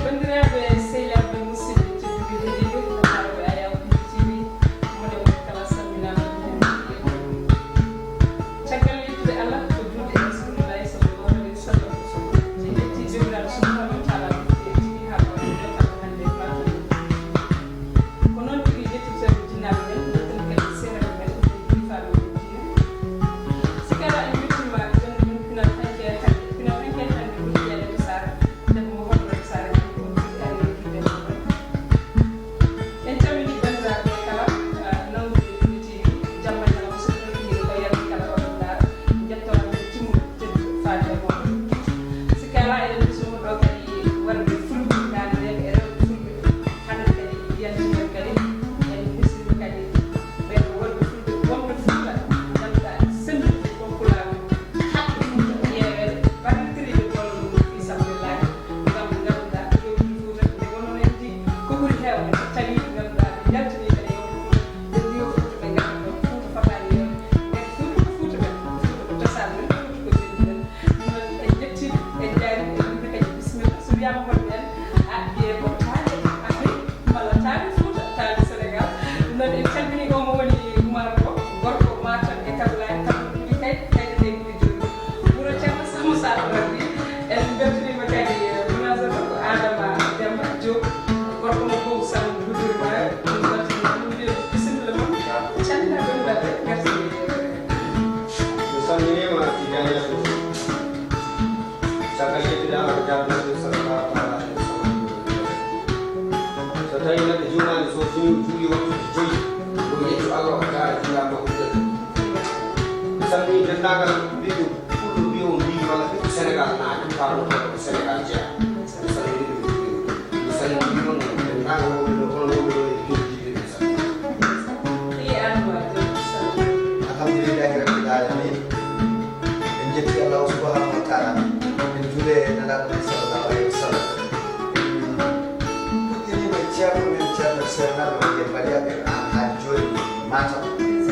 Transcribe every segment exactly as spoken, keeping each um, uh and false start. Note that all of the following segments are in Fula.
Banndiraaɓe, sehilaaɓe, musidɓe tedduɓe, heɗiiɓe, notaaɓe Ayaw T V, moɗe moɗe kala salminaama. Caggal yettude Allah, ko juulde e Rasulullaahi sallallaahu alayhi wa sallam, en njetti Joomiraaɗo subhaanahu wa taala, en tigi haa ko waɗi jokkata hannde e plateau. Ko noon tigi njettirten jinnaaɓe men, njetten kadi seereeɓe men, kadi kilifaaɓe men diine. Si kala en yettiima jonnde men pinal hanke hannde, pinal hanke hannde woni Yaade Saar, debbo mo Hoɗo Saar, ko ɗum ari e juuɗe mon. En calminii banndiraaɓe kala, ah, nanguɓe T V, jamma e ñalawma so tawii ko yalti kala oɗon ndaara, njettoraade timmude teddude faade e mooɗon. Si kala eɗen mbisoo ɗo kadi wonɓe fulɓe, naanirɓe e rewɓe fulɓe. Hannde kadi, yanti men kadi, en mbisii kadi ɓen wonɓe fulɓe, wonɓe Fuuta, ngannduɗaa sennduɓe ko pulaaɓe, haɓɓe Fuuta, yeeweede, barlittiriiɓe golle mum fii sabilillaahi, ngam ngannduɗaa yewtude Fuuta, nde wonno en njii ko ɓuri heewde, so tawii ngannduɗaa ɓe njaltinii kadi yewtude Fuuta, ɓe mbiyo Fuuta, ɓe ngannda ɗon Fuuta fotaani yeewde. Ɓen Fuuta ko Fuuta men, Fuuta ko cosaan men, Fuuta ko leydi men. Ɗum noon en njettii ɓe, en njaari ɓe, en mbii ɓe kadi bisimilla. So wiyaama hoɗum en, a, wiyee ko taali Afrik, walla taali Fuuta, taali Senegaal. Ɗum noon en calminii oo mo woni Umar Ba, gorko Matam e Kaolack, Kaolack ɗum kay, kay ɗe ɗe ɗe jooni. Wuro Ceerno Samba Sall Rabbi, en mbeltaniima kadi, eh, munazato ko Adama Demba Diop, gorko mo Boubou Sall Guduri Mayo, en mbeltaniima ɗum, mbiyen bisimilla mon, calmina banndiraaɓe, ngarten e yeewtere. Mi salminiima Tijaani Yaasin. Caggal yettude Allah ko jaabirɗo sallallahu taala alayhi wa sallam. So tawii neɗɗo juumaani, so fini o juuli waktuuji joyi, ɗum yettu Allah o jaara juulaa makko ɗum. Mi salmini denndaangal ɓiɓɓe Fulɓe mbiyo mbiyi walla ɓiɓɓe Senegaal naaɓe, faamotooɓe ko Senegaal jeyaa. Mi salmini ɓe, mi juuli ɓe. Mi salmini noon denndaangal wonɓe ɗo, kono wonɓe ɗo e leydi ndi, mi salmini. Alhamdulillahi rabbil alamin. En njetti Allah subhanahu wa taala. En juule e Nelaaɗo men sallallahu alayhi wa sallam. Puɗɗiniima e ceerno men, ceerno Seernaaɓe wonde mbaɗiyaɓe aan haa jooni Matam.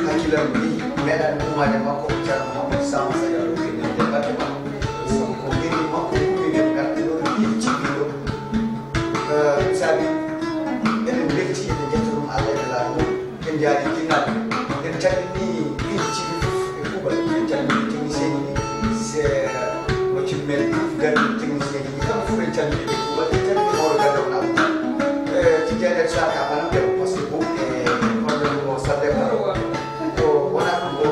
Hakkillam ni meeɗaani umaade makko, ceerno Mouhamadou Sama Sadio Kine nde batte makko. Sabu ko ngeni makko ummi nde ngarti ɗo ɗo ɗiɗi cikki ɗo. Eh, saabi eɗen mbelti, eɗen njetta ɗum Allah e Nelaaɗo mum. En njaari jinnaɓe, en calmini piiji civil fof e kuuɓal, en calmini technicien ji ɗi, se no cimmen Diouf gardi technicien ji ɗi, kamɓe fof en calmini ɓe e kuuɓal, en calmini mawɗo galle o Abou. Eh, Tidiane Sarr ka bana debbo, parce que bon, eh, hono ɗum o Salle ko, ko wona ɗum o,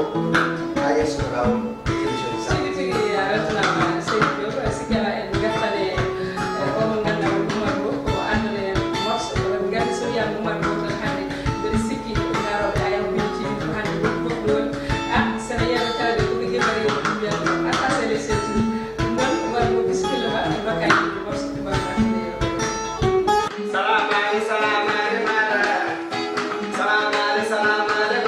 ha yeeso no laawol. Tigi tigi, a weltanaama, Seydi Diop. Sikkela en ngartan e, e oo mo ngannduɗaa ko Oumar Lo, ko addana en morceau. Oɗon nganndi so wiyaama Oumar Lo tan hannde, mbeɗa sikki ngarooɓe Ayaw T V ko hannde woɗɗi woɗɗi woni. Ah, so no yeeɓa kala de ko ɓe jemari ko ɗum wiyata ko attaché les ceintures. Ɗum noon, Oumar Lo, bisimilla ma, en ndokkaaki ɗum morceau Oumar Lo hannde yeeɓa. Salaam aleykum, salaam aleykum, salaam aleykum, salaam aleykum.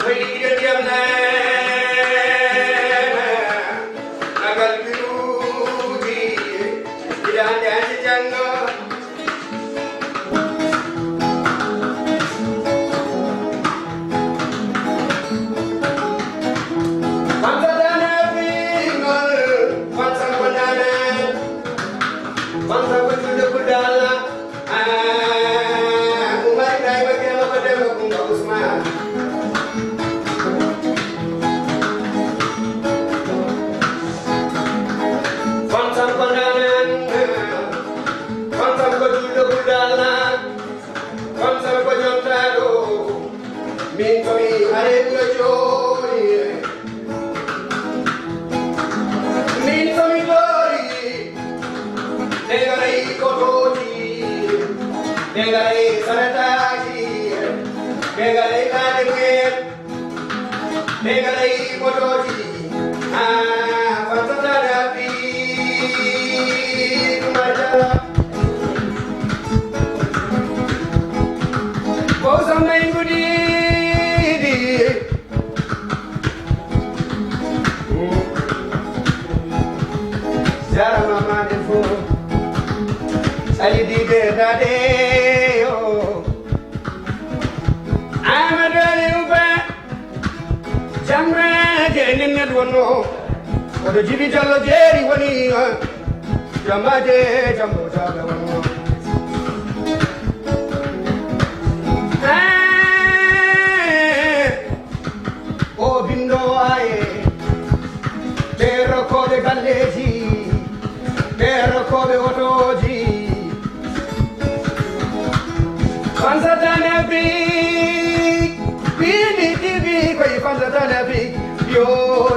Hoyɗi ɗiɗo ndiyam nayaama, nagal biruuji, ila hannde hannde janngo. Fansatane bingol, fansan ko nane, fansan ko julde ko dala. Ah, Oumar Ibrahima Kelo ko Demba Kumba Ousmane. Fansan ko ndanan, fansan ko julɗo ɓurɗo Allah, fansan ko jontaɗo. Min ko mi are ɓura jooɗi. Min ko mi jooɗi. Ɓe ngaray kotooji, ɓe ngaray saretaaji, ɓe ngaray laade mumen. Ɓe gaɗay motooji, haa fansatare Afrik Marja. Ko sammay ngudiiɗi. Jarama maɗe fof. Sali dide dade yo. Amadou Aliou Ba. Jamreeje enen net wonno. Oɗo jibi Jallo Jeeri woni. Jambaje jambo jaga wonno. Eh, o bindo aye. Ɓe rokkooɓe galleeji. Ɓe rokkooɓe otooji. Fansatane Afrik, P D T V koye Fansatane Afrik, yo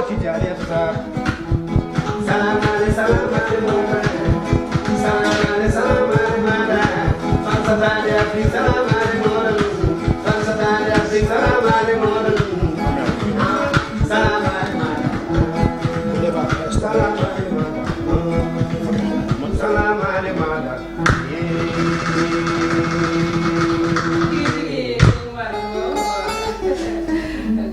Tijani Sarr. Salamale, salamale, mama. Salamale, salamale, mama. Fansatane Afrik, salamale, mama. Fansatane Afrik, salamale, mama. Salamale, mama. Salamale, mama. Salamale, mama.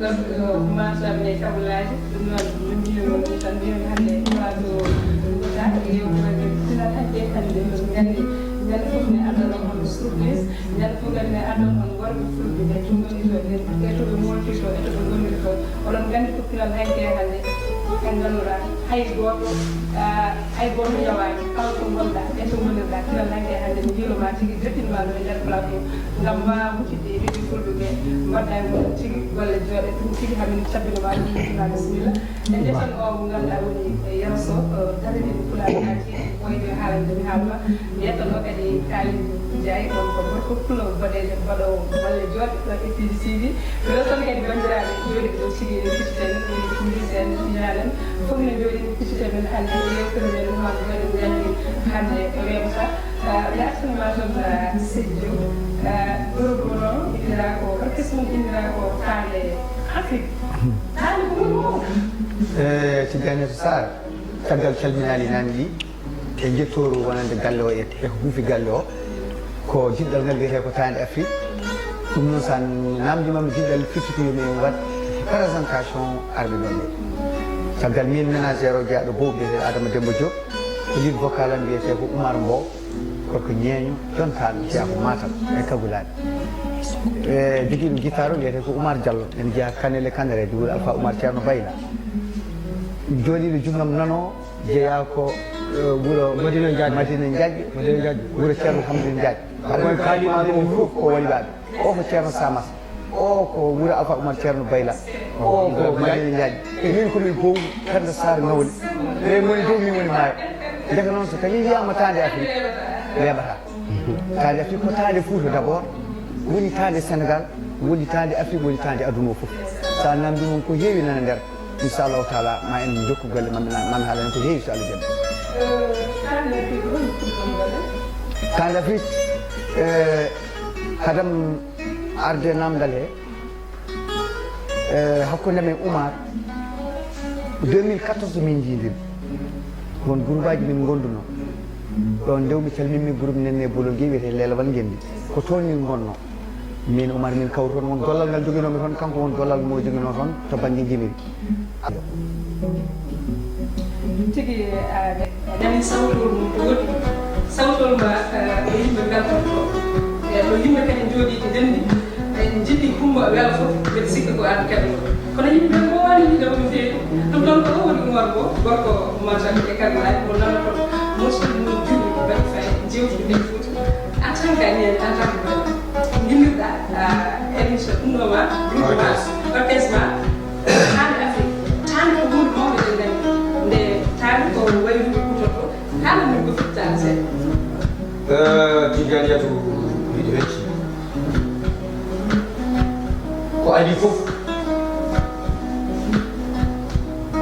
Gorko o, machallah, e kabulaaji. Ɗum noon, no mbiirunoon ni tan, mbiimi hannde plateau Gouta, yewtere nde pinal hannde, hannde, oɗon nganndi, ñande fof ne addanoo on surprise, ñande fof kadi ne addanoo on worɓe fulɓe ɓe, to ngonirtoo, e to ɓe mooltirtoo, e to ɓe ngonirtoo. Oɗon nganndi ko pinal hanki e hannde, ɓe ngannduɗaa hay gooto, ah, hay gooto yawaani, kala to ngonɗaa e to ngonirɗaa, pinal hanki e hannde, mi yiilo ma tigi, joɗɗinma ɗo e nder plateau, ngam ma huccitde e ɓiɓɓe fulɓe ɓe, mbaɗɗa e mumen tigi golle jooɗe, ɗum tigi hamin cabbino ma ɗum, bisimilla. En njettan o mo ngannduɗaa woni Yero Sow, daraniiɗo Pulaar Naati, wayde haalande mi haalma. Mi yettanoo kadi Kalidou Ndiaye, ɗon ko gorko pullo boɗeejo, baɗoowo golle jooɗe ɗo e P D T V. Mi weltan kadi banndiraaɓe jooɗiiɓe ɗo tigi ene kuccita men, woni Kumbis en, Tiñaan en, fof ne jooɗii kuccita men hannde e yeewtere men, Oumar Boy, en nganndi hannde weeɓata. Ah, mi artanii ma toon, ah, Sadio, ah, groupe mo noon inndiraa ko, orchestre mum inndiraa ko Taande Afrik. Taande ko woni mawɗo. Eh, Tidiane Sarr, caggal calminaali naamnii, e njettooru wonande galle o e, e ko huufi galle o, ko jiɗɗal ngal wiyetee ko Taande Afrik. Ɗum noon, so a naamndiima mi jiɗɗal firti ko yo mi waɗ présentation arɓe ɗon ɓe. Caggal miin, ménagère o jeyaaɗo Bow biyeteeɗo Adama Demba Diop, ko lead vocal am wiyetee ko Oumar Mbow, gorko ñeeño, jontaaɗo, jeyaa ko Matam e Kagulaani. E jogiiɗo guitare o wiyetee ko Oumar Diallo, ene jeyaa Kanel e Kandareeje, wuro Alpha Oumar Ceerno Bayla. Jooɗiiɗo junngam nano jeyaa ko, eh, wuro Madina Ndiaye. Madina Ndiaye. Madina Ndiaye. Wuro Ceerno Hamdou Ndiaye. Aɗa koye kaalima ɗum fof ko waliɓaaɓe. O ko Ceerno Samata. O ko wuro Alpha Oumar Ceerno Bayla. O ko Madina Ndiaye. E min ko min Bow Penda Sarr Ngawle. Ɓe ngoni dow, min woni maayo. Ndeke noon, so tawii wiyaama Taande Afrik, weeɓataa. Taande Afrik ko Taande Fuuta d'abord, woni Taande Sénégal, woni Taande Afrik, woni Taande aduna o fof. So a naamndiima ko heewi nana nder, inchallahu taala, ma en njokku golle, ma mi, ma mi haala en ko heewi, so Allah jaɓi. Taande Afrik, eh, hadam arde naamndal he, eh, hakkunde men Oumar, deux mille quatorze min njiidiri. Won groupe aji min ngondunoo. Ɗon ndewmi calminmi groupe Nenne Bolol Gueye wiyetee Leelawal Ngenndi. Ko toon min ngonnoo. Min Oumar min kawri toon, won gollal ngal joginoomi toon, kanko won gollal mo joginoo toon to bannge jimiri. Tigi, a nani sawtol mum ko woɗɗi. Sawtol ma, eh, ko yimɓe beltorto. E ɗo yimɓe kadi njooɗiiɓe ndenndi, en njiɗi Kumba wela fof, mbeɗa sikki ko aan keɗoto. Kono yimɓe ɓe ngoowani yiɗde ko no feewi. Ɗum ɗon ko o woni Oumar Mbow, gorko Matam e Kagulaani, mo nanaton morceau mum juɗɗo, mbaɗi fayida, jewtude e Fuuta. En tant que, en tant que, ngimmir-ɗaa, ah, émission ɗum ɗo ma, groupe ma, orchestre ma, Taande Afrik. Taande ko huunde mawnde, eɗen nganndi. Nde Taande ko wayluɓe kuutorto. Haala min ko fittaani seeɗa. Eh, Tidiane Yatou, miɗo hecci. Ko adii fof,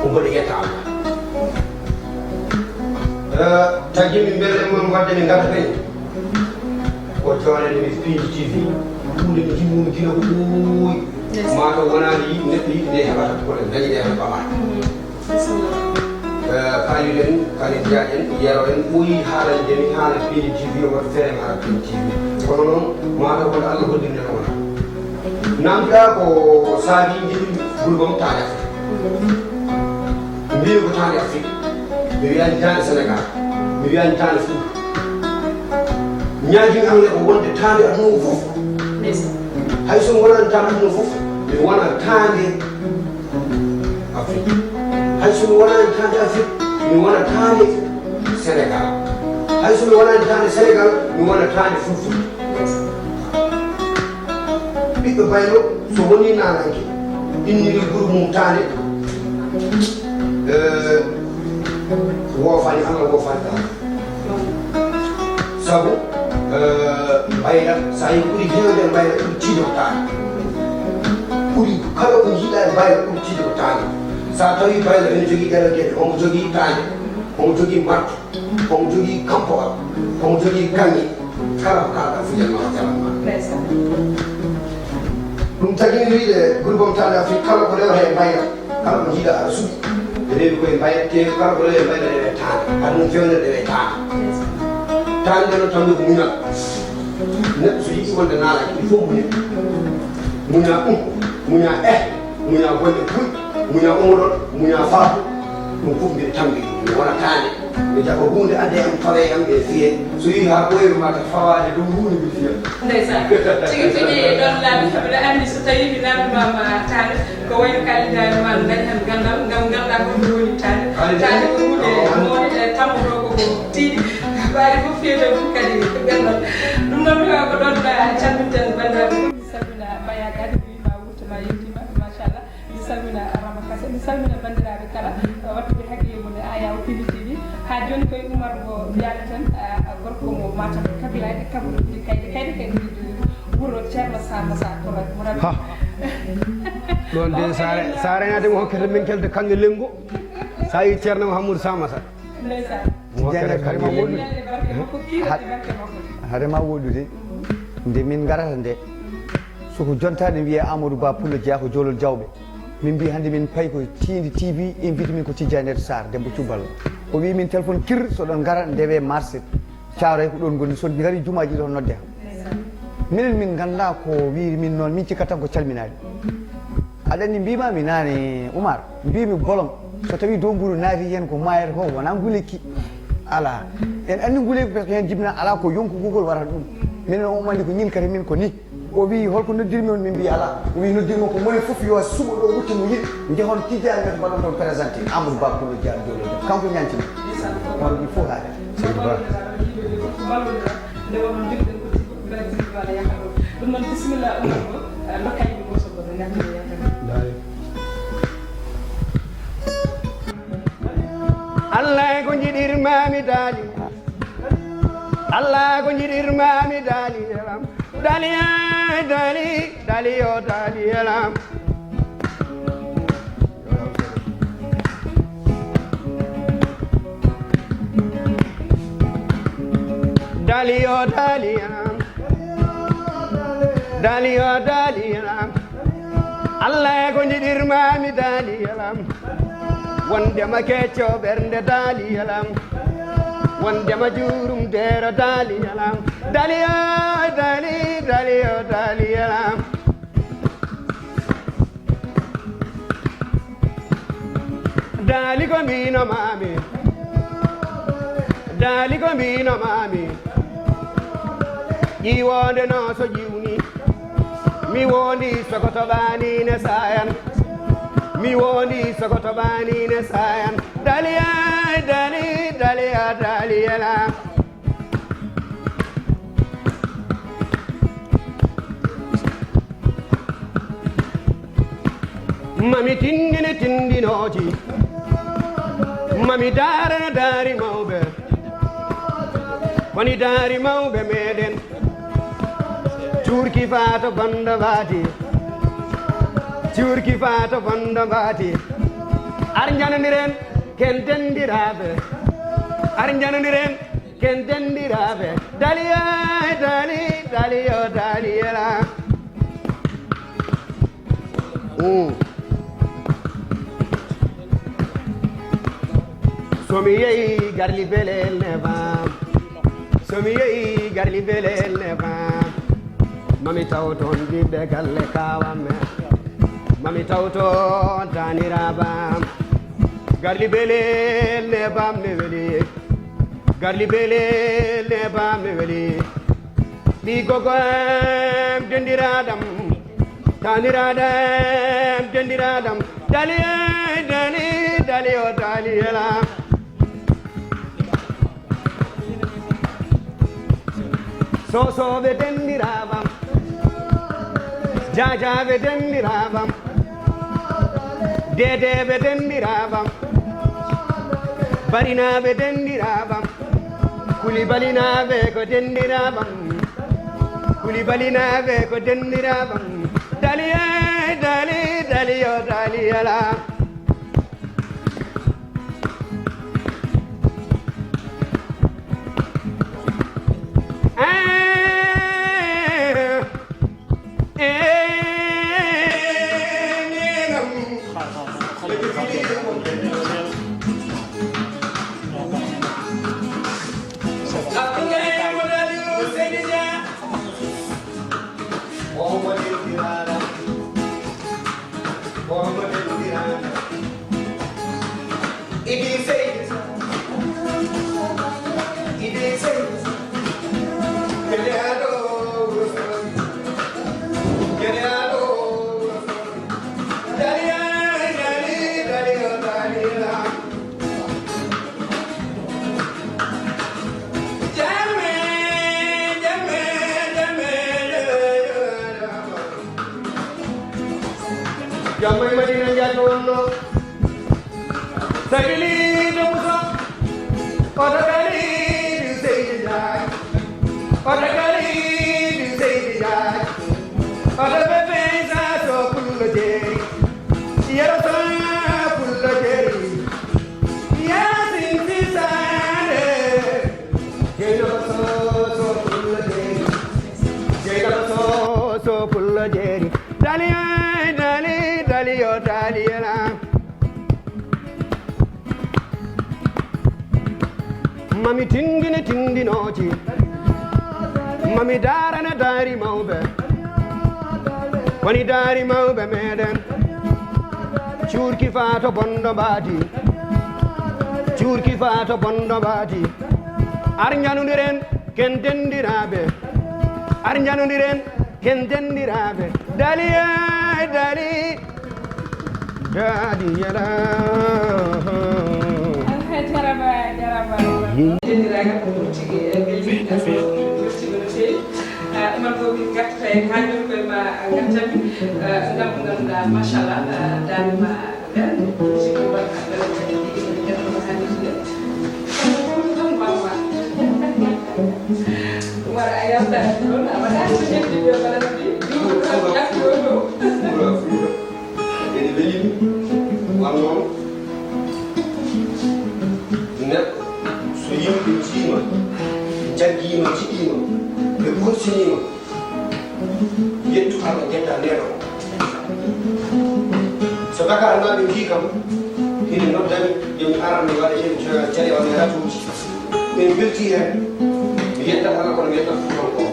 ko mboɗo yetta Allah. Eh, tagi min mbele mon wadde min ngarta kadi. Ko joonde nde mi P D T V, huunde nde njiɗmi gila ko ɓooyi. Mataw wonaani yiɗi neɗɗo yiɗi nde heɓata ko ɗen dañi ɗe heɓa ɓamaani. Kalilu en, Kalil Dia en, Yero en, ɓooyi haalande mi haala piiji T V o waɗa feere haala piiji T V. Kono noon mataw wonde Allah hollirde no wona. Namdiɗaa ko saabi njiɗi gulbam taade Afrique. Mbiimi ko taade Afrique. Mi wiyaani taade Sénégal. Mi wiyaani taade Fuuta. Ñaagimi am ne ko wonde taade aduna o fof. Hay so mi wonaani taade aduna o fof, mi wona taade Afrique. Hay so mi wonaani taade Afrique, mi wona taade Sénégal. Hay so mi wonaani taade Sénégal, mi wona taade Fulfulde. Ɓiɗɗo Baylo, so wonii naananke, inniri guru mum taade, eh, woofani Allah, woofani Allah. Sabu, eh, mbayla, so a yi ɓuri heewde e mbayla, ɓuri tiido ko taade. Ɓuri kala ko njiiɗa e mbayla, ɓuri tiido ko taade. So a tawi mbayla ene jogii ɗeɗo geɗe, omo jogii taade, omo jogii marto, omo jogii kampowa, omo jogii kaŋŋe, kala ko kaalɗa fof, ƴamma o jaɓan ma. Ɗum tagi mi wiide groupe am Tande Afrique, kala ko rewata e mbayla, kala ko njiiɗa aɗa suɓi. Rewi koye mbayla, te kala ko rewi e mbayla rewe taande. Aɗa mum fewne rewe taande. Taande noon tammi ko muñal. Neɗɗo so yiɗi wonde naalaaki, il faut muñal. Muña ɗum, muña eh, muña golle buy, muña umrol, muña faabo. Ɗum fof mbiɗa tambi ɗum. Mi wona taande. Mi jaɓa huunde adde am, fawe am e fiye. So yii haa ɓooyru ma ka fawaade dow huunde mbiɗa fiya. Ndeysaan. Tigi tigi ɗon laabi, mbiɗa anndi so tawii mi naamndimaama taande, ko wayno kaalidaaɗo ma no dañi heen ganndal, ngam nganndaa ko ɗum woni taande. Taande ko huunde mawde, e tammoto ko ko tiiɗi. Ɓaade fof fiyete ɗum kadi ko ganndal. Ɗum noon, ko ɗoon calminten banndiraaɓe fof. Mi salmina Maya Gadi, mi wiima wutte ma yettiima, machallah. Mi salmina Rama Kase, mi salmina banndiraaɓe kala, eh, waɗtuɓe hakkille mum e Ayaw Pili T V. Haa jooni koye Umar mo njaaleten, eh, gorko mo Matam, kabilaaɗe, kabuɗo ɗi kayɗe, kayɗe, kayɗe, wuro Ceerno Samba Sarr, to Rabi, mo Rabi. Ha. Ɗoon de, o Saare, kadi, Saare naade mo hokkete min kelde kaŋŋe lenngo. So a yii Ceerno Mahamadou Samba Sarr. Ndeysaan. Mo hokkete kaŋŋe lenngo. Barke makko, kiiɗe barke makko. Hade ma woɗɗude, nde min ngarata nde, soko jontaani wiyee Amadou Ba Pullo Dia ko joolol jawɓe. Min mbii hannde min payi ko Tiindi T V, invite min ko Tijjani Sarr, debbo cuballo. O wii min téléphone kir, so ɗon ngara ndewe marché. Caaroy ko ɗon ngoni, so ngari jumaaji ɗon nodde kam. Minen min nganndaa ko wiyri min noon, min cikkat tan ko calminaade. Aɗa anndi mbiimaami naane, Umar, mbiimi bolom, so tawii dow mburu naati heen ko maayata ko, wonaa ngulekki. Alaa. En anndi nguleyki, parce que heen jibinaa alaa ko yonku gugol warata ɗum. Minen o ummanndi ko ñin kadi min ko ni. O wii, "Holko noddirmi on?" Min mbii, "Alaa." O wii, "Noddirmi on ko moni fof yo suɓo ɗo wutte mo yiɗi. Njehon Tijjani ngati mbaɗon toon présenté. Amadou Ba Pullo Dia Joolo Dia. Kanko ñancini." Wano ɗi fof haali. Seydi Ba. Ɗum noon, bisimilla, Umar Ba. Ndokkaymi gooto goɗɗo, ngartira yewtere. Allah ko jiɗirmaami daali. Allah ko jiɗirmaami daali yelam. Daali, daali, daali yo daali yelam. Daali yo daali yelam. Daali yo daali yelam. Allah ko jiɗirmaami daali yelam. Wondema kecco ɓernde daali yelam. Wondema juurum deero daali yelam. Daali yo daali, daali yo daali yelam. Daali ko mbino maami. Daali ko mbino maami. Ƴiwonde no so ƴiwni. Mi wondi soko to ɓaani ne sayan. Mi wondi soko to ɓaani ne sayan. Daali ay, daali, daali ya, daali yela. Mami tindini tindinooji. Mami daarana daari mawɓe. Woni daari mawɓe meɗen. Cuurki faato gondo mbaati. Cuurki faato gondo mbaati. Ar njanodiren ken dendiraaɓe. Ar njanodiren ken dendiraaɓe. Daali ay, daali, daali yo daali yela. Mm. So mi yehi Garli Belel nebam, so mi yehi Garli Belel nebam, mami taw toon ɓiɓɓe galle kaawamme, mami taw toon taaniraaɓam. Garli Belel nebam ne weli, Garli Belel nebam ne weli. Ɓii gogo am dendiraaɗam, taaniraaɗo am dendiraaɗam. Dali, dali, dali, o dali yela. Soosooɓe dendiraaɓam, jaajaaɓe dendiraaɓam, deedeeɓe dendiraaɓam, barinaaɓe dendiraaɓam, kulibalinaaɓe ko dendiraaɓam, kulibalinaaɓe ko dendiraaɓam. Dali, eh, dali, dali, yo dali yala. Jamma e Madina Njaay ko wonno. Sagili de Musa. Oto Kalidu Seydi Njaay. Oto Kalidu Seydi Njaay. Oto Bebe Isa so Pullo Jeeri. Yero so Pullo Jeeri. Yaasin Fisaande. Jeynaba so, so Pullo Jeeri. Jeynaba so, so Pullo Jeeri. Dali, ay, dali, dali, yo dali, yela. Mami tindini tindinooji. Mami daarana daari mawɓe. Woni daari mawɓe meɗen. Cuurki faato bondo mbaadi. Cuurki faato bondo mbaadi. Ar njanodiren ken dendiraaɓe. Ar njanodiren ken dendiraaɓe. Dali, ay, dali. Daadi yala. Jarama, jarama. Dendiraagal ko ɗum tigi, eh, belɗi, ko weltima no feewi. Ah, Oumar Bobi, min gartata en haa joni koye ma, ah, gartan, ah, ngam mo ngannduɗaa, machallah, ah, daande ma, ah, belɗo, musiɗɗo, wonɓe, ah, belɗo, belɗo, belɗo, belɗo, hannde. Kono ko ɗum tan mbawmi. Oumar, a yaltaani ɗoon, a waɗaani ko heddi ɓe mbaɗata ni. Ɗum ko tan ƴakkuɗo ɗo. Ene weli mi. Wan noon, neɗɗo, so yimɓe njiima, njaggiima, njiɗiima, ɓe kurtiniima, yettu Allah, njedda neɗɗo o. So Dakar naaɓe njii kam, ine noddami, yo mi aran mi waɗa émission e télé walla e radio uji. Min mbeltii heen. Mi yettat Allah, kono mi yettat Fuutankooɓe.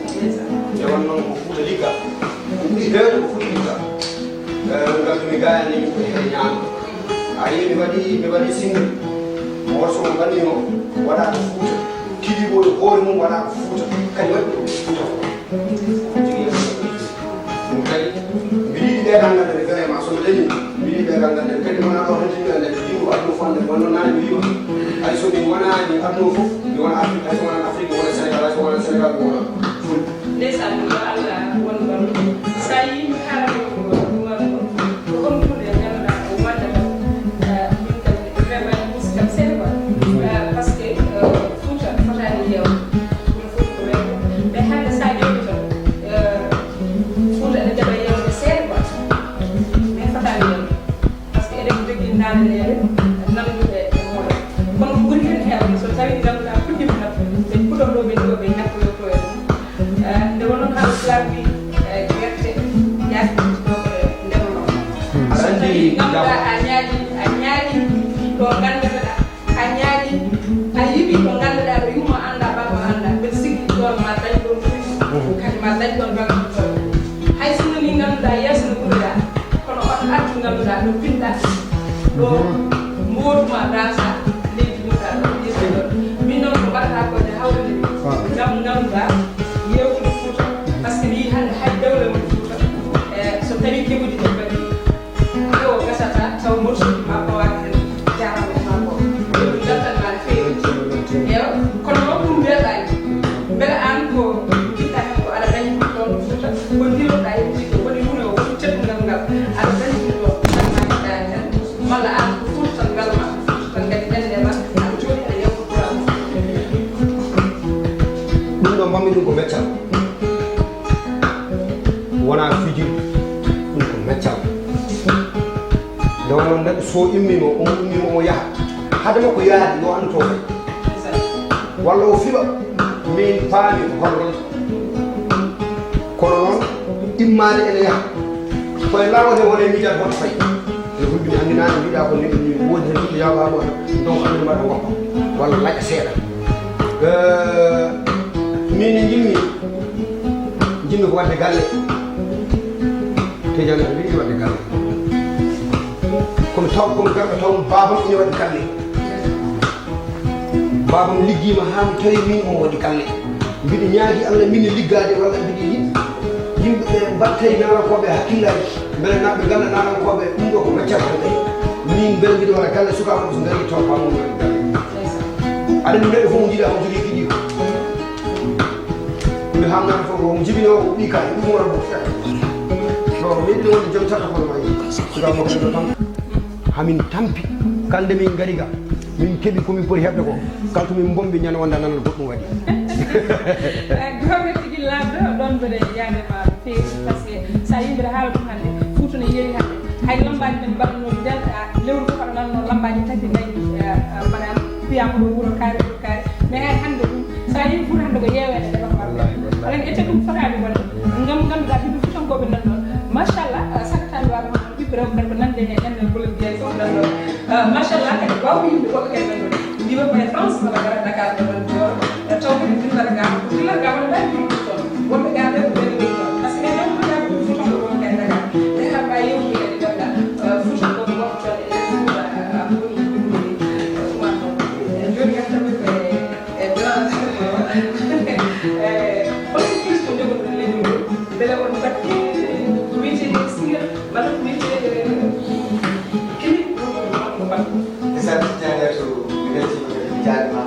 Nde wonnoo ko Fuuta ligga. Ko ɓuri heewde ko Fuuta ligga. Eh, ngartumi gaa ene yimɓe heɓe ñaama. A yii mi waɗi, mi waɗi single. Morceau mo mbaɗmi o waɗaa ko Fuuta. Clip o e hoore mum waɗaa ko Fuuta. Kadi waɗi ko Fuuta fof. Tigi e ɗum kadi, mbiɗo yiɗi ɓeegal ngal nde vraiment, so mi dañi, mbiɗo yiɗi ɓeegal ngal nde kadi, wonaa ɗo tan tigi ngal nde, yimɓe aduna fof nde, wonno naane mi wiima, hay so mi wonaani aduna o fof, mi wona Afrique, hay so wonaa Afrique, mi wona Sénégal, hay so wonaa Sénégal, mi wona Fuuta. Ndeysaan, yo Allah won ɗon. So a yii mi haalata ko ɗum waɗa ɗum. Ko honɗum e ngannduɗaa ko waɗata ɗum? Eh, min kam, vraiment, mi musi kam seeɗa quoi. Eh, parce que, eh, Fuuta fotaani yeewde. Ɗum fof ko weeyo. Mais hannde so a ƴeewi tan, eh, Fuuta ene jaɓa yeewde seeɗa quoi. Mais fotaani yeewde. Parce que eɗen jogii naananeeɓe nannduɓe e moɗon. Kono ko ɓuri heen heewde, so tawii ngannduɗaa puɗɗiima naɓde, ɓe puɗɗorɗo ɓe ɗo, ɓe ñakkoyotoo e mum. Eh, nde wonno haala Pulaar wi, eh, gerte, yaasi ɗo ko ndema makko. A ñaaƴi, a ñaaƴi ko ngannduɗaa, a ñaaƴi, a yiɗi ko ngannduɗaa, ɗo yumma annda, baba annda, mbeɗa sikki ɗoon ma dañ ɗoon ɗum, kadi ma dañ ɗoon baba ɗum. Hay sinno ni ngannduɗaa yeeso no ɓurɗaa, kono on addu ngannduɗaa ɗo pinɗaa, ɗo mbootu ma daasa, leydi ɓurɗaa ɗo, yeeso ɗoon. Min noon ko mbaɗataa ko nde hawrinde min, ngam ngannduɗaa, yeewtude Fuuta, par ce que mi yii hannde hay dewle woni Fuuta, e so tawii keɓuɗi ɗi mbaɗi. Ko gasata taw morceau ma pawaaka heen jaarama ma ko. Ɗum beltan ma no feewi. Eyo, kono noon ɗum welɗaani. Mbele aan ko njiɗɗa heen ko aɗa dañi ɗum ɗoon ɗo Fuuta, ko ndiloɗaa e ɗum ko woni wuro o, woni teddungal ngal aɗa dañi ɗum ɗo, tan ma njiɗɗa heen. Malla aan ko Fuuta tan welma, Fuuta tan kadi ɓernde ma, aɗa jooɗi aɗa yewta Pulaar. Ɗum ɗo mbammi ɗum ko meccal. Wonaa fijirde, ɗum ko meccal. Nde wonno neɗɗo so immiima, omo immiima omo yaha. Hade makko yaade, yo anndu to fay. Walla o fiɓa, min paami ko hoto ronta. Kono noon, immaade ene yaha. Koye laawol he wone miijaade hoto fay. Ene hulɓini anndinaade mbiɗa ko neɗɗo ni woodi heen ɓiɓɓe yawgaaɓe wata donc anndi mbaɗa ngoppa walla laƴa seeɗa. Eh, min e njimmi, njimmi ko waɗde galle. Tijani ko yiɗi waɗde galle. Kono taw kono garɗo taw baabam ina waɗi galle. Baabam liggiima haa mi tawi min omo waɗi galle. Mbiɗo ñaagi Allah min e liggaade walla mbiɗo yiɗi yimɓe ɓe mbattay naalankooɓe hakkillaaji. Mbele naaɓe ngannda naalankooɓe ɗum ɗo ko maccal tan tawi. Min mbele mbiɗo waɗa galle sukaaɓe so ngari taw baabam waɗi galle. Aɗa anndi neɗɗo fof mo njiɗa o jogii kiɗi ko. Ɗum hamnata fof mo jibinoo ko ɓii kaye ɗum wona mo feɗa. Ɗo min ɗum woni joom tata kono wayi. Sukaaɓe makko ɗo tan. Hamin tampi, kala nde min ngari ga, min keɓi ko min poti heɓde ko, kala to min mbombi ñande wonda nanal goɗɗum waɗi. Goonga tigi laamɗo, ɗoon mbeɗa yaade ma no feewi, par ce que so a yii mbeɗa haala ɗum hannde, Fuuta no yeeri hannde. Hay lambaaji men mbaɗnooɗi ndeen, ah, lewru fof aɗa nanno lambaaji tati nayi, ah, ah, mbaɗaama, fiyaama ɗo wuro kaari, wuro kaari. Mais hay hannde ɗum, so a yii Fuuta hannde ko yeeweende nde ɗon mbaɗa. Wallaahi, wallaahi. Aɗa ƴetta ɗum fotaani wonde. Ngam ngannduɗaa ɓiɓɓe Fuutankooɓe nan ɗoon. Machallah, ah, saka tawi waɗa hono ɓiɓɓe rewɓe kadi ko nande e en, en bolol biyani fof nan ɗoon. Ah, machallah, kadi waawɓe yimɓe woɓɓe kadi nan ɗoon. Ndiwa koye France, walla gara Dakar, ɗo nan Dior. Eh, taw kadi dillata ga, ko dillata ga, walla mbaɗi ɗum toon. Woɓɓe ga ɓe ko ɓen ɗum toon. Par ce que ɓen ɗon ko jaɓi ɗum fof ko ɗon kadi Dakar. Nde ha mbawi yewtude kadi ganda, eh, Fuuta ko woɓɓe toon e nder Fuuta, ah, ah, woni ɗum woni, eh, ɗum an ɗon. Eh, joni gam tawi ko e, e grand, eh, holko plus ko jogoɗon leydi ngol? Mbele on mbaɗi ko wiyetee single, walla ko wiyetee clip, walla ko mbaɗi? Ndeysaan, Tijjani Atou, mi weltiima kadi, mi jaarniima.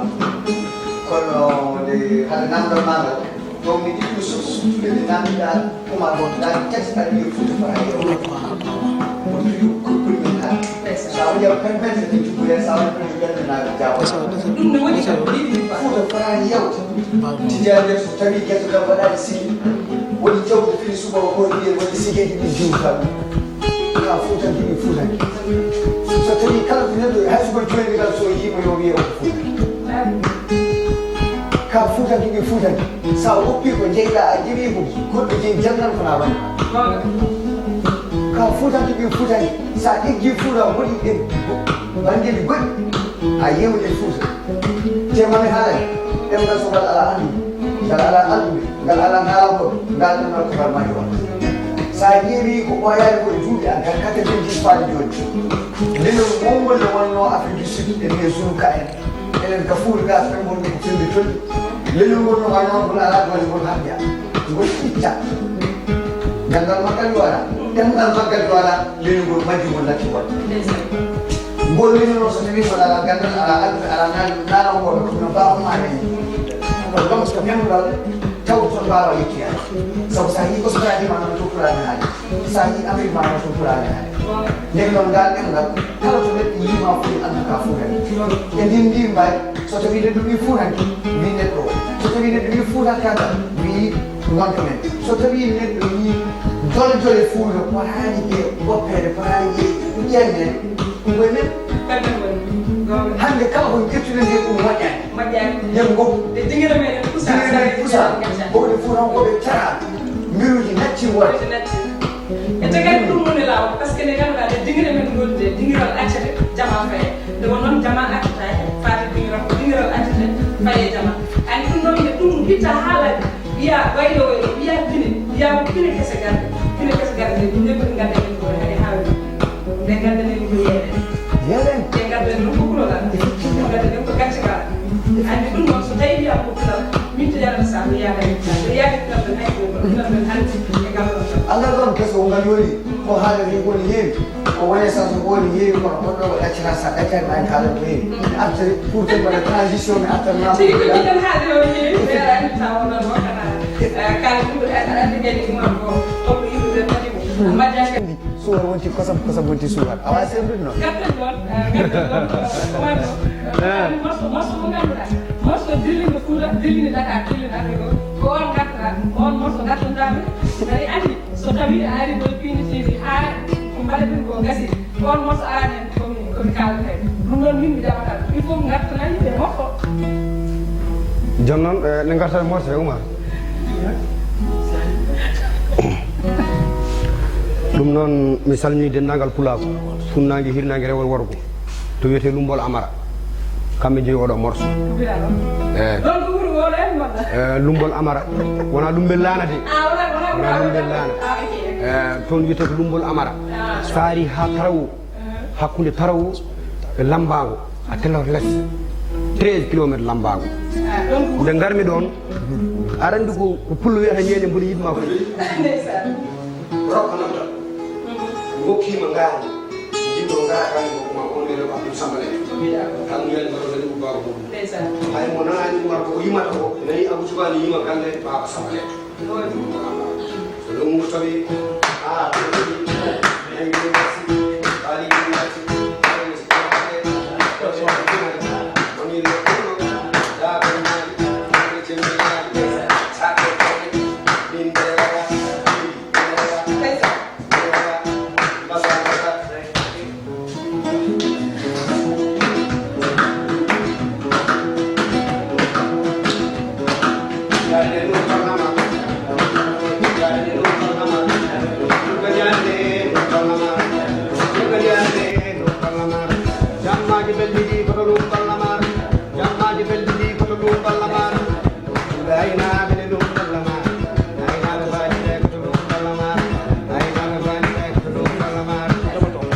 Kono nde hade namdal ma ngal, ɗo mi yiɗi ɗum suf-, suftude nde namdiɗaa Oumar Ba, ndaa texte aɗa wiya Fuuta fota yeewa. Ko toujours ko ɗum min haa. So a waɗi permettre ɗum jubboya, so a waɗi permettre ɓernde na jaabo. Ɗum ne woni kam ko ɗiɗi min mbaɗa. Fuuta fota yeewta. Tijjani Atou, so tawii gerte ɗam waɗaani siki, woni jawdi fini suba o ko wiye woni sikeeji ɗin jiwta ɗum. Ka Fuutanke ɓe Fuutanke. So tawii kala ko neɗɗo, hay so ko joyndigal so yiimo yo wiye o ko Fuutanke. Ka Fuutanke ɓe Fuutanke. Sa woppi ko jeyɗa a ƴeewi ko goɗɗo jeyi janngal ko na woni. Ka Fuutanke ɓe Fuutanke. Sa eggi Fuuta woni e banngeeji goɗɗi. A yeewni Fuuta. Te mami haalay. Ɗemngal so ngal alaa anndude. Ngal alaa alɗude. Ngal alaa naalankooɓe, ngal ɗemngal ko ngal mari on. So a ƴeewi ko ɓooyaani ko e juuɗe am, ngal quatre-vingt-dix faade jooni. Leñol mawngol nde wonnoo Afrique du Sud, e wiye Zulu K N. Enen ka Fuuta ga, ɓe ngonno ko fewde tolni. Leñol ngol no wayno ngol alaa doole, ngol harja. Ngol itta. Ganndal maggal yo alaa. Ɗemngal maggal yo alaa. Leñol ngol majji, ngol natti waɗde. Ngol leñol noon, so tawii ngol alaa ganndal, alaa alɗude, alaa naal-, naalankooɓe, ko no mbaawatnoo heen. Ko ɗoon so ɗemngal tawto mbaawa yettoyaade. Sabu so a yii Australie ma noon to Pulaar ne haali. So a yii Amérique ma noon to Pulaar ne haali. Ndeke noon ngal ɗemngal, kala to neɗɗo yii ma fof, anndu ka Fuutanke. E ndin ndin mbaadi, so tawii neɗɗo wii Fuutanke, wii neɗɗo o. So tawii neɗɗo wii Fuutanke kala, wii wonto men. So tawii neɗɗo yii jole jole Fuuta, potaani e woppeede, potaani e ƴeeñneede. Ɗum koye men. Hannde kala ko ƴettuɗen heen ɗum moƴƴaani. Moƴƴaani. Yen ngoppu. E dingira meɗen pusa. Dingira meɗen pusa. Ko woni Fuutankooɓe tara. Mbiruuji natti woote. E tagati ɗum woni Parce que nde ngannduɗaa nde dingire men ngoni nde, dingiral accete jama faye. Nde won noon jama accetaake, faati dingiral ko dingiral accete faye jama. Ani ɗum noon nde ɗum itta haalani wiya waylo waylo, wiya pine, wiya ko pine kese garde. Pine kese garde nde ɗum nde poti ngadda en ko kadi haalani. Nde ngadda en ko yeeɗe. Yeeɗe. Nde ngadda en noon ko kulolal. Effectivement. Nde ngadda en ko gacce kala. Ani ɗum noon so tawi wiya ko kulal, min to yarata sa mi yaada en sa. Nde yaadi kulal men hay ko kulal men hannde e ngal ɗon. Angal ɗon keso ngal yoni. Ko haalata ni woni heewi. Ko woni sa so woni heewi kono gonɗo o ɗaccata sa ɗaccani ma en haala ko heewi. Mi arta pour que mbaɗa transition mi arta ma. Tigi ko jiɗen haade o heewi ɓeera andi tawa noon o kana. Kala ɗum ɓe aɗa andi kadi ɗum am ko holko yimɓe ɓe pati mo. Majjaka. Suwar wonti kosam kosam wonti suwar awa sefrude noon. Gattan ɗon gattan ɗon ko wano morso morso mo ngannduɗaa morso dilliɗo Fuuta dilliɗo Dakar dilliɗo Afrique o ko on ngartata on morso ngartanɗaa mi. Aɗa andi. So tawii a arii ɗo piindi piindi haa ko mbaɗaten ko gasi, ko on morso araani en ko mi ko mi kaalata en. Ɗum ɗoon min mi jaɓataa ɗum. Il faut mi ngartana yimɓe morso. Jooni noon eh, ne ngartan morso e Umar. Ɗum noon mi salmini denndaangal pulaagu, funnaange, hirnaange, rewol, worgo. To wiyetee Lummbol Amara, kamɓe njeyi oɗo morso. Eyi. Lummbol Amara, wona Lummbel Laana de. Wona Lummbel Laana. Eyi, toon wiyetee ko Lummbol Amara. Saari haa Tarawo, hakkunde Tarawo e Lammbaango, a teloto les. Treize kilomètres Lammbaango. Nde ngarmi ɗoon, aɗa anndi ko pullo wiyata ñeeñe mboni yiɗ ma ko. Rokka noddal. Mi hokkiima ngaari. Jiɗɗo ngaari hannde ko ma on wiyata ko Abdou Samba Leye. Tan mi yiyani mbaɗo nani ko baaba mum. Hay mo nanaani Umar ko o yimata ko, nani Abou Toubani yima galle baaba Samba Leye. So ɗum mo tawi, ah, Jammaaji belɗi ɗi ko to ɗum balla maaro. Jammaaji belɗi ɗi ko to ɗum balla maaro. Fulɓe aynaaɓe ne ɗum balla maaro. Aynaaɓe baaliiɓe ko to ɗum balla maaro. Aynaaɓe baaliiɓe ko to ɗum balla maaro.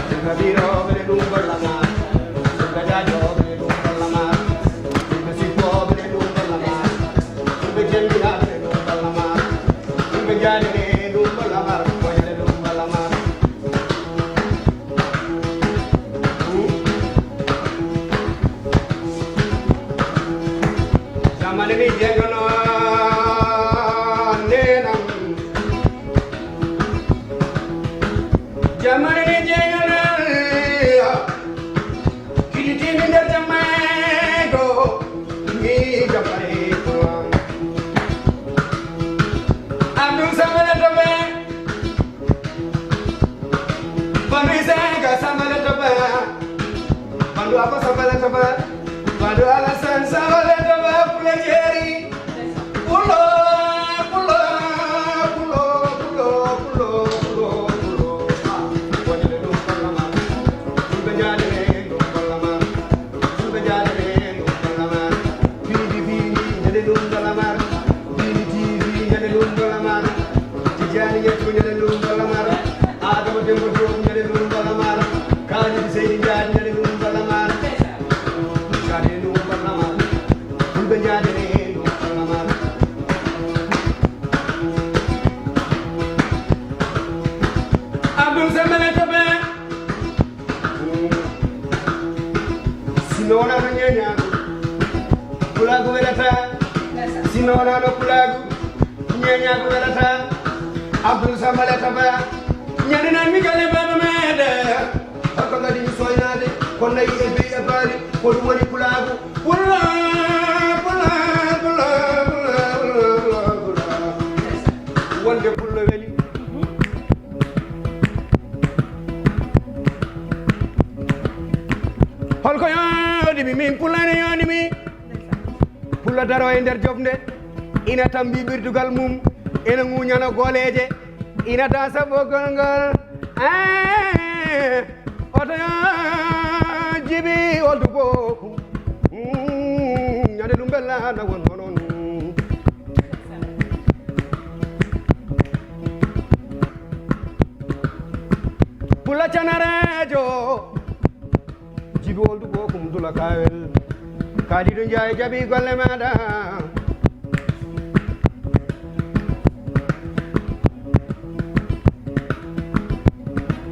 Fulɓe biirooɓe ne ɗum balla maaro. Fulɓe jaajooɓe ne ɗum balla maaro. Fulɓe sippooɓe ne ɗum balla maaro. Fulɓe jemmbinaaɓe ne ɗum balla maaro. Fulɓe jaade ne ɗum balla maaro. Koñe ne ɗum balla maaro. Zamani ni jegono nenam. Zamani ni jegono. Kiditini nder jammaego. Mi jammaego. Abdul Samad Tobe. Bandu Isaka Sambale Toba. Bandu Afa Sambale Toba. Bandu Alasan Sambale Toba. Pula Jerry. Pulo, pulo, pulo, pulo, pulo, pulo, pulo. Ah, wajale ɗum balla ma. Fulɓe jaade ɗum balla ma. Fulɓe jaade ɗum balla ma. P D P ni jaade ɗum balla ma. P D P ni jaade ɗum balla ma. Tijjani Yetto ñande ɗum balla maaro. Adama Demba Diop ñande ɗum balla maaro. Kalidou Seydi Ndiaye ñande ɗum balla maaro. Ñande ɗum balla maaro. Fulɓe ñande ɗum balla maaro. Abdul Samane Tobe. Sinno wonano ñeñaaɗo, pulaagu welata. Sinno wonano pulaagu, ñeñaaɗo welata. Abdul Samale Taba, ñande nan mi galle baaba meɗe. Hokka kadi mi soynaade, ko nayi e beyi e baali, ko ɗum woni pulaagu. Pula, pula, pula, pula. Wonde pullo weli. Holko yooɗimi min pulane yooɗimi. Pullo daro e nder jofnde, ina tambi ɓirdugal mum, ina ŋuñana gooleeje, ina daasa ɓoggol ngol. Eh, oto ya jibi oldu boku. Mm, ñande ɗum bella na won honon. Pula canarejo. Jibi oldu bokum dula kawel. Kalidu Njaay jabi golle maɗa.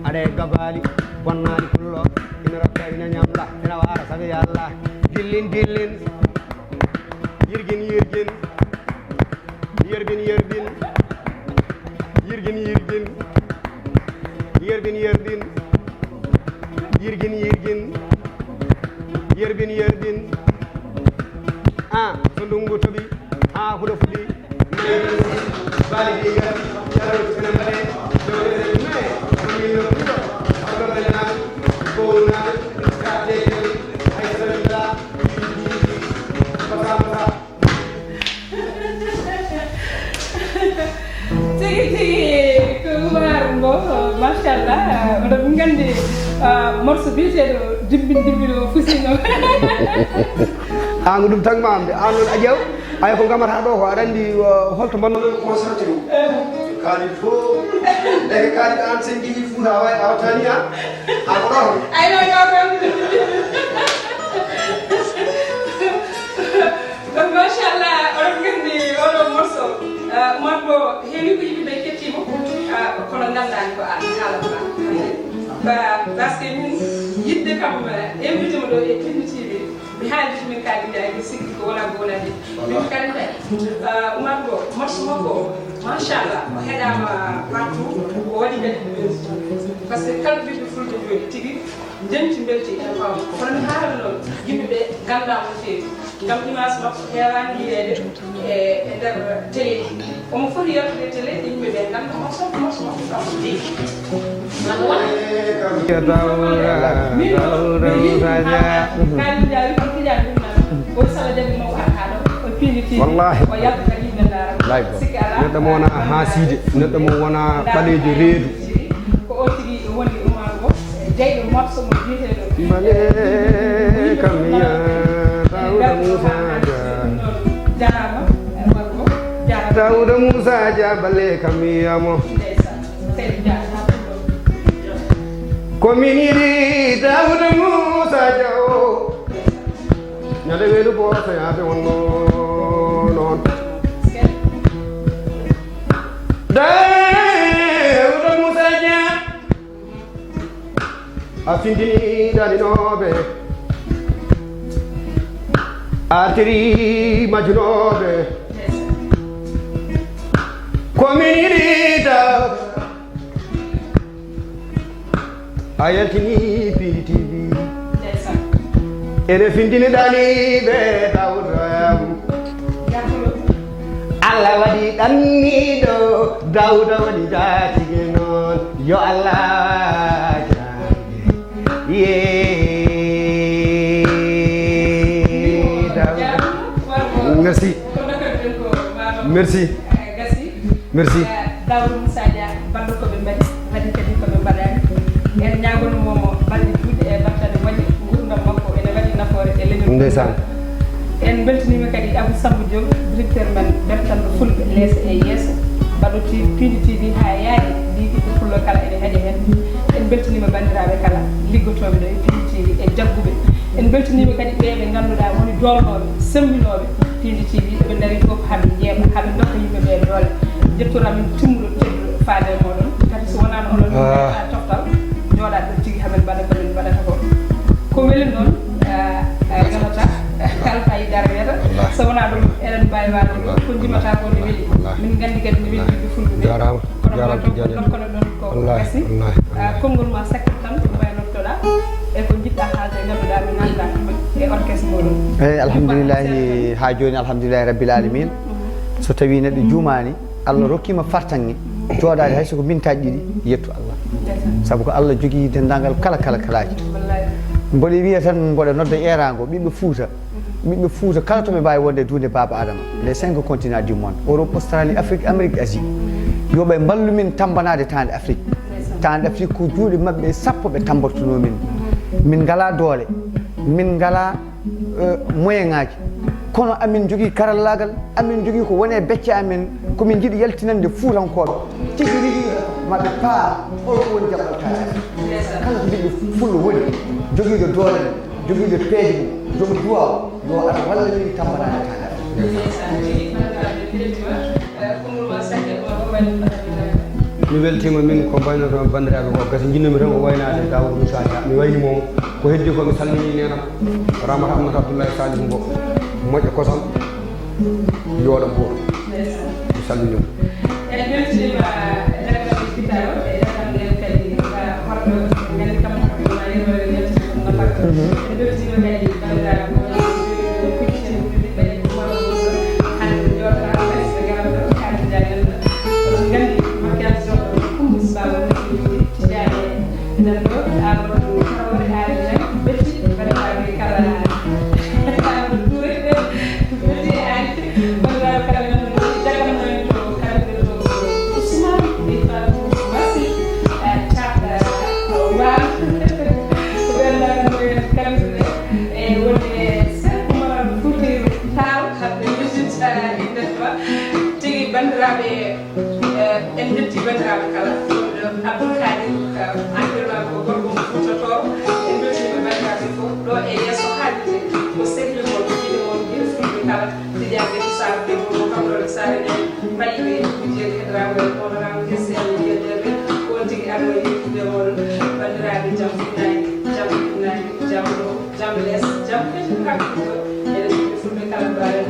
Aɗa e gabaali bonnaali pullo, ina rokka, ina ñamla, ina waara sabi Yalla. Dillin, dillin, yirgin, yirgin, yerbin, yerbin, yirgin, yirgin, yerbin, yerbin, yirgin, yirgin, yerbin, yerbin. Ah, so ndungu toɓi, haa huɗo fuɗi. Tigi tigi ko Umar mbo, machallah, oɗon nganndi morso biyeteeɗo dimbin dimbin o fusino. Aan ko ɗum tan ma am de, aan noon a ƴeew, ay ko ngamata ɗo ko aɗa anndi holto mbanno concentré o. Kaalid fof, ɗeke Kaalid aan sen njiyi Fuuta a way a wattani a, a ko ɗo. Ayno yo ɗon. Donc machallah, oɗon nganndi oɗo morso, Umar mbo heewi ko yimɓe ɓe kettiima, kono nganndaani ko an haalata. Ba parce que min yiɗde kam invité mo ɗo e Pindi T V, mi haaldi min kadi njaay mi sikki ko wona ko wonani min kadi njaay. Umar mbo morso makko o machallah o heɗama partout, o waɗi kadi par ce que kala ɓiɓɓe fulɓe joni tigi njanti mbelti ene pawma. Kono mi haalano noon yimɓe ɓe ngannda mo feewi ngam image makko heewani yiyeede e e nder télé ji. Omo foti yaltude télé yimɓe ɓe ngannda morso morso makko kam o jeyi. Walla wona? Dawra, Dawra Moussa Dia. Kaari jaari ko tijani ɗum nan o sala jabi mo ar haɗo o piini ti. Wallahi. O yalta kadi yimɓe ndaara. Sikki ala. Neɗɗo mo wona haasiide, neɗɗo mo wona ɓaleejo reedu. Ko o tigi woni Umar Mbo, jeyɗo morso mo biyeteeɗo. Bale kam ya Dawda Moussa Dia. Jarama, Umar Mbo, jarama. Dawda Moussa Dia, bale kam ya mo. Ndeysan, seydi Dia, ha ɗum ɗo. Ko min yiɗi Dawda Moussa Dia o. Ñande weedu booso yaade wonno noon. Dawda Moussa Dia. A findini daninooɓe, a artiri majjunooɓe. Ko min yiɗi da. A yaltini Pindi T V. Ene findini daniiɓe Dawda. Allah waɗi ɗanniiɗo Dawda woni jaatigi noon. Yo Allah jaatigi. Yee Dawda. Merci. Merci. Merci. Dawda Moussa Dia, balɗo ko ɓe mbaɗi, waɗi kadi ko ɓe mbaɗani. En ñaagono mo balɗe juuɗe e battane moƴƴe, nguurndam makko ene waɗi nafoore e leñol. Ndeysaan. En mbeltiniima kadi Abou Samba Diop, directeur men bertanɗo fulɓe leeso e yeeso, mbaɗo ti- Pindi T V haa yaaji, mbiy ɓiɓɓe pullo kala ene heɗe heen. En mbeltiniima banndiraaɓe kala liggotooɓe ɗo e Pindi T V e jagguɓe. En mbeltiniima kadi ɓee ɓe ngannduɗaa woni doolnooɓe, semmbinooɓe Pindi T V, ɓe ndarii fof haa ɓe njeeɓa, haa ɓe ndokka yimɓe ɓee doole. Njettoor amin timmuɗo tedduɗo faade e mooɗon. Kadi so wonaano onon min mbaɗata coftal, njooɗaade ɗo tigi haa men mbaɗa ko min mbaɗata ko. Ko weli noon, eh, eh, ngalata, alfayda reweta. So wonaa ɗum, eɗen mbaawi waawde ɗum. Ko njimata ko ne weli. Min nganndi kadi ne weli ɓiɓɓe fulɓe ɓe. Kono ɗon ko ɗon ko gasi. Ah, konngol ma sakkit tan ko mbaynottoɗaa e ko njiɗɗaa haalde e ngannduɗaa mi nannda e orchestre moɗon. Eyi, alhamdulillahi, haa jooni, alhamdulillahi rabbil alamin. So tawii neɗɗo juumaani, Allah rokkiima fartaŋŋe, jooɗaade hay so ko mintaaji ɗiɗi, yettu Allah. Sabu ko Allah jogii denndaangal kala, kala, kalaaji. Mboɗo wiya tan, mboɗo nodda eeraango, ɓiɓɓe Fuuta, ɓiɓɓe Fuuta kala to ɓe mbaawi wonde e duunde Baaba Adama, les cinq continents du monde, Europe, Australie, Afrique, Amérique, Asie, yo ɓe mballu min tammbanaade taande Afrique. Tant d'Afrique ko juuɗe maɓɓe sappo ɓe tambortunoo min. Min ngalaa doole, min ngalaa, eh, moyen ŋaaji. Kono amin njogii karallaagal, amin njogii ko woni e becce amin, ko min njiɗi yaltinande Fuutankooɓe. Tigi rigi, maɓe paa hol woni jaɓɓal taariiɓe. Kala ko ɓiɗɗo Fullo woni, jogiiɗo doole, jogiiɗo peeje mum, joom duwaaw, yo ar walla min tammbanaade taariiɓe. Mi weltiima min ko mbaynoto banndiraaɓe ko gasi, njinnoomi tan ko waynaade Daawuda Muusaa Jah. Mi wayni mo, ko heddi ko mi salmini neenam Ramata Aminata Abdullahi Salihu Mbo, moƴƴo kosam, yooɗo gooto. Mi salmini mo. En mbeltiima e caggal fitaro, e caggal nden kadi, ah, horɓe o, ngandi kam ko ma yewtere weltiima ɗum nafata. Mhm. En mbeltiima kadi banndiraaɓe o, kucciten ɓiɓɓe Umar Bousso, hannde jooɗoɗaa ɓes ɓe ngaran ɗo, kadi jaagal. Oɗon nganndi Makiyaas Jooɗo, Kumba Sibaawo, Tijaani, enen ɗo, Amadou Traoré, Aali Ñaŋ, Betti, banndiraaɓe kala, Amadou Touré, Betti, Aali, banndiraaɓe kala, men ɗo, jaganno en to, kala ɓe ɗo, Ousmane, Ibrahima, Massi, eh, Thiat, eh, Ba, ko ɓen ɗo, en ɗo, en kaldude, e wonde Seeku Umar Fuutiiru Taal, haɓɓe musique, eh, inde ma. Tigi, banndiraaɓe, eh, en njetti banndiraaɓe kala. Ɗo Abdoul Kadir, eh, actuellement ko gorko mo Fuuta Tooro. En mbeltiima banndiraaɓe fof. Ɗo e yeeso haalirde ko sehil mon, jiɗo mon, ɓiɗɗo Fulɓe kala. Tidiane Saar, debbo mo Kamɗoole Saare Ñaŋ, Payiɓe, Jeeri Hedraago, Honoraaɓe, Kessel, Jeddere, ko on tigi arno yewtude e mooɗon. Banndiraaɓe, jam fuɗnaange, jam fuɗnaange, jam ɗo, jam les, jam kadi ko hakkude. Eɗen njiɗi Fulɓe kala mbaɗen